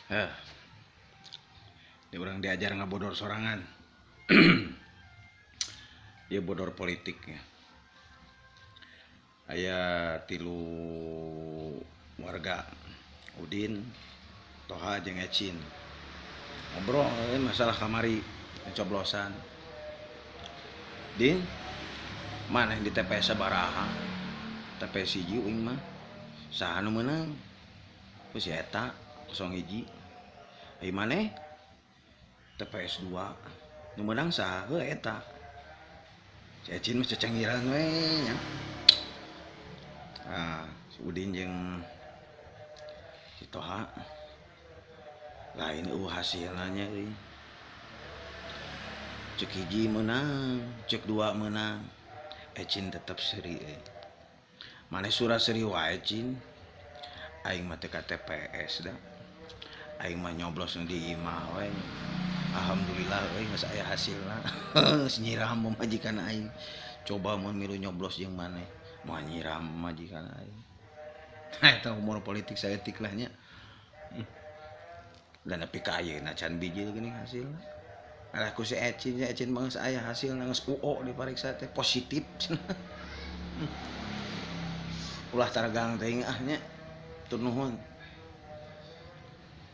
Heh. Di urang diajar ngabodor sorangan. Dia bodor politik ya. Aya tilu warga, Udin, Toha jeung Ecin. Ngobrol masalah kamari pencoblosan. Din, mana yang di TPS sabaraha? TPS 1 uing mah. Saha nu meunang? Ku si eta 01. Ai maneh? TPS 2. Nu meunang saha? Heuh eta. Si Ecin mah cecengiran we nya. Ah, si Udin jeung si Toha lain eueuh hasilna nya euy. Cek hiji meunang, cek dua meunang. Ecin tetep seuri euy. Maneh sura seuri wae Cin. Aing mah teu ka TPS da. Aing mah nyoblos nu di imah we. Alhamdulillah euy geus aya hasilna. Geus nyiram pamajikan aing. Coba mun milu nyoblos jeung maneh, moal nyiram pamajikan aing. Nah, eta humor politik saeutik lah nya. Dan nepi ka ayeuna can bijil geuning hasilna. Alah ku si Ecin, si Ecin mah geus aya hasilna, geus UO dipariksa teh positif cenah. Ulah taragang teuing ah nya. Tur nuhun.